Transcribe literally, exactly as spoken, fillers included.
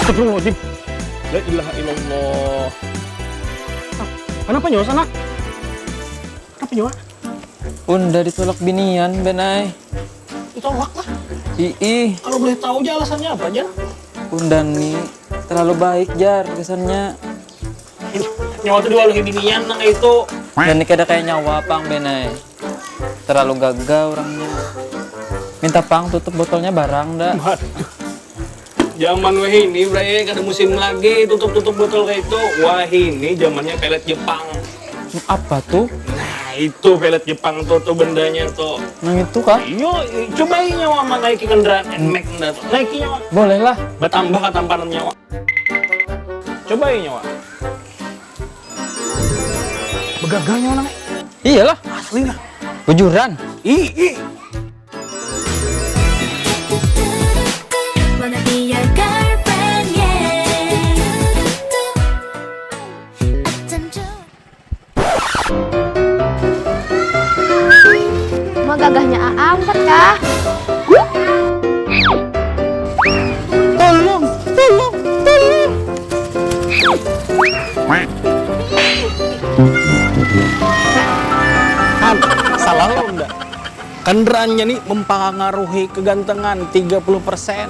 Astagfirullahaladzim. La ilaha illallah. Ah, kenapa nyawa sana? Kenapa nyawa? Unda ditulak binian, Ben ai. Ditolak lah. Ii, Kalau boleh tahu aja alasannya apa aja. Unda ni terlalu baik, jar, kesannya. Nyawa tuh diwaluhi binian nang itu. Dan ni kada kayak nyawa pang, Ben ai. Terlalu gagah orangnya. Minta pang tutup botolnya barang, dah. Zaman wahini, Bray, kada musim lagi tutup-tutup botol kayak itu. Wahini zamannya pelet Jepang. Apa tuh? Nah, itu pelet Jepang tuh, tuh bendanya tuh. Nang itu kah? Iyo, coba nyawa mah naiki kendaraan Nmax nda tuh. Naiki nyawa. Boleh lah. Bertambah katampanan nyawa. Coba nyawa. Begagah nyawa nang. Iyalah, Asli lah. bujuran. Ih, ih. Wanna be your girlfriend, yeah. Attention. Cuma gagahnya Aang ket kah? Tolong, tolong, tolong. Han, salah lo ndak? Kendaraannya nih mempengaruhi kegantengan tiga puluh persen.